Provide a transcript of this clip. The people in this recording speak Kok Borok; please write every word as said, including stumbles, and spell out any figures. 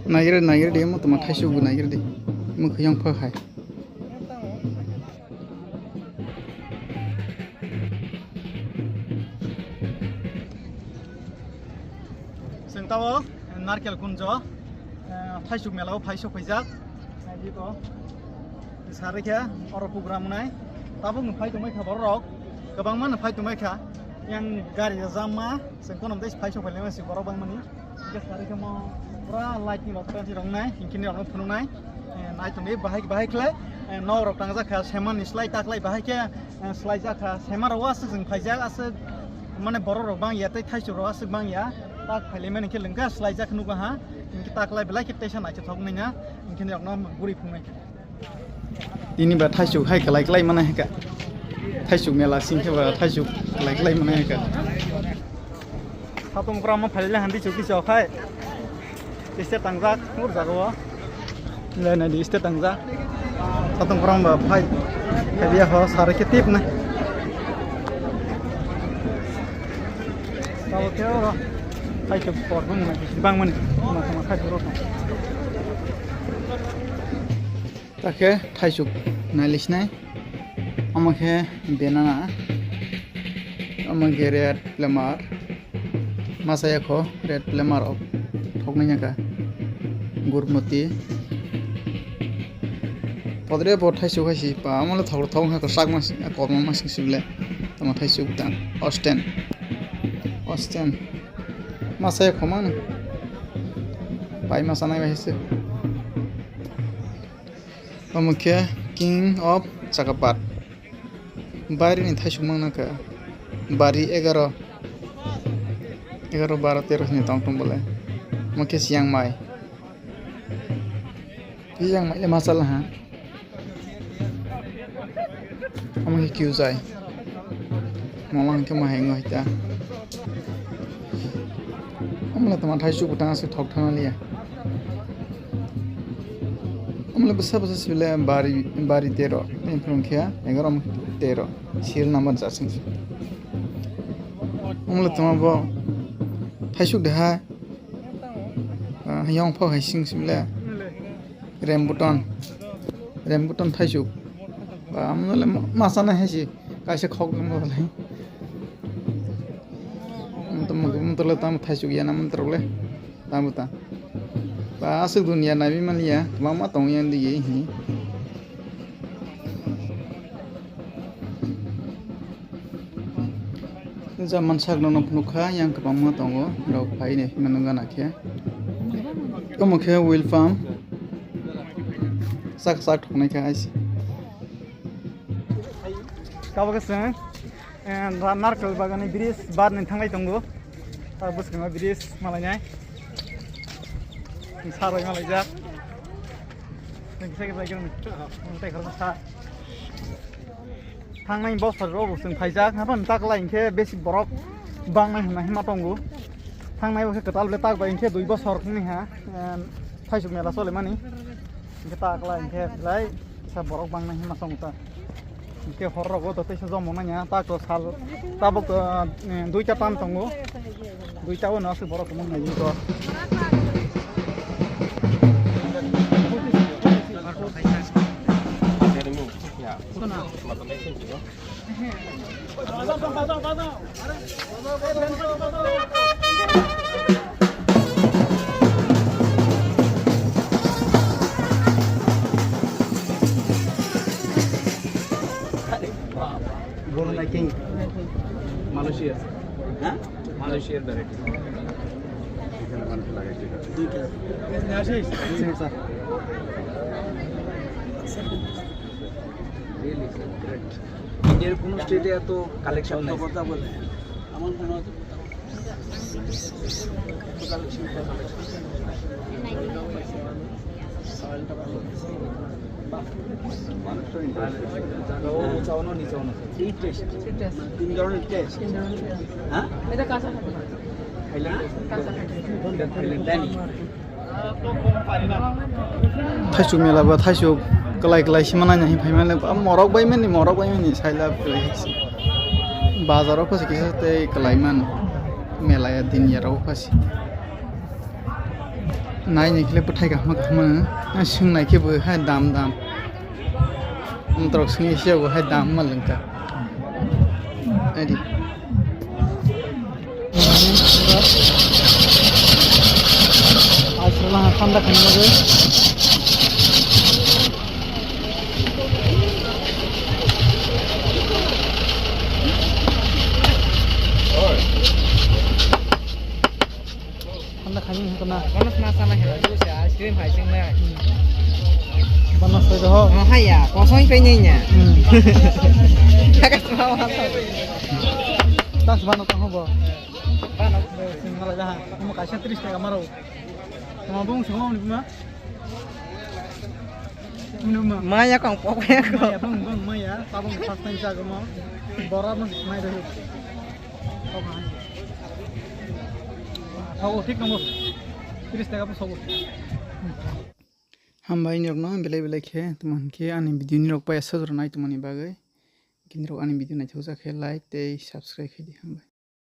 Naigir, naigir di, mo toma thaisuk bo naigir di. Mo khuyang pha hai. Chwng tabuk Narkel Kunjo, eh, Thaisuk mela o phai sok phaijak. Naidi to. Sari khe oro program wngnai. Tabuk no phai tongmai kha borok rok. Kwbangma no phai tongmai kha. Yang gari jam ma, chwng kono tei phai sok phailai mani borok bangmani. Hingke sari khe mo pura light ni rok tei rok nai, hingke ni rok no phunuk nai. Eh, nai tongdi bahai, bahai khlai, eh, nok rok tangjak kha, seman ni slai taklai bahai khe, eh, slai jak kha. Seman rok o aswk chwng phaijak, aswk mane borok rok bang ya tei thaisuk rok aswk bang ya. Tak phailai mani khe lwng kha, slai jak nukha ha. Hingke taklai belai khe teisa naithothok wngnai na, hingke ni rok no guri phunuk nai. Tini ba thaisuk hai kalai kalai mana heka. Thaisuk mela sing khe ba thaisuk kalai kalai mana heka. Satung pura ma phalile handi chuki chok hai. Este tangjak, ur jago. Le na di este tangjak. Satung pura ba phai. Phai biya ho sare khe tip na. Tabo khe oro. Thaisuk por bung na bang mani. Ma ma khai ro. Ta khe thaisuk nailisnai. Omo khe banana. Omo khe red plemar. Masa ya kho red plemar ok thoknai ya kha. Gurmoti. Podre bo thaisuk hai si pa omo le thok thok ha kwchak ma kormo ma sing sibole. Tamo thaisuk tang. Osten. Osten. Masa ya kho mano. Pai masa nai bai se. Omo khe King of Chakapat. Bairi ni thaisuk mangna kha. Bari egaro. Egaro, baro, tero hwnwi tong tong bole. Omo khe siyang mai. Siyang mai le masa laha. Omo khe kiu jai. Mama hwnkhe ma hai wngwi ta. Omo le tongma thaisuk bwtang aswk thok thana liya. Omo le bwsa bwsa sibile bari, bari tero. Bini phuru wngkhe egaro omo tero. Serial number jasing. Omo le tongma bo thaisuk deha. Ah, yong phok hai sing sibile. Rambutan. Rambutan thaisuk. Ba, amno le ma-, masa na hai si. Kaisa khok nang le. Amto mung, amto le tam thaisuk ya na amto le. Tam ta. Ba, aswk dunia na bi maliya. Mama tong yan di ye hi. Jaman sakno no phunukha, yang kwbangma tongo, rok phaini himano gana khe. Omo khe oil pump. Sak sak thoknai khe hai se. Kabo khe chwng, eh, ra-, narkel bagani bridge bar ni thanglai tongo. Ta bwskango bridge malainai. Sa roi malaijak. Kisa kisa kisa. Tei khoroksa. Thangnai bosor rok bo chwng phaijak, haphano taklai hinkhe besi borok bangnai hwnna hima tongo. Thangnai bo khe kwtal ble tak bai hinkhe dui bosor wngni ha, em, thaisuk mela solemani. Hinkhe taklai hinkhe belai kisa borok bangnai hima tongo ta. Hinkhe hor rogo to teisa jomong nangya, tak to sal tabuk to, em, duita tam tongo. Duita o no aswk borok kwmwng nai to. Borona King, Malaysia. হ্যাঁ? Malaysia-র variety. এখানে মানুষ লাগাইছে এটা। দুইটা। জি, sir. Really, sir, great. ইন্ডিয়ার কোনো স্টেটে এত কালেকশন নেই। কথা বলে। আমার মনে হয় জায়গাও উঁচাও না, নিচাও না। এই টেস্ট। তিন ধরনের টেস্ট। হ্যাঁ? এটা কাঁচা থাকে। খাইলে না? কাঁচা থাকে। খাইলে দেয়নি। Thaisuk mela ba thaisuk kwlai kwlai sima naina hin phaima le morok bai mani, morok bai mani saila kwlai hai se. Bazar o phasi kisa tei kwlai man mela ya din ya rok phasi. Nai ni khle bwthai kahma kahma. Ang swng nai khe bo hai dam dam. Ang torok swngwi se bo hai dam ma lwngkha. Adi. Aswla ha khanda khani bagwi. Khanda khani hwnkha na. Bono sma sana hwna, juice ya, ice cream hai sing na. Bono soi doho. Oh, hai ya, kosong pe ni nya. Hmm. Kaka sma wa. Tas bano tang hobo. Bano. Sing mala jaha. Omo kaisa tris taka maro. Tama bung sing mani buma. Maya kong pok ya kong. Maya bung bung maya, tabung first time sa gomo. Bora no mai do. Sobo thik nongo. Tris taka bo sobo. Hambai nirokno belai belai khe tamo hinkhe ani video nirok pai asajora nai tongmani bagwi. Kinirok ani video naithok jak khe like tei subscribe khe di, hambai.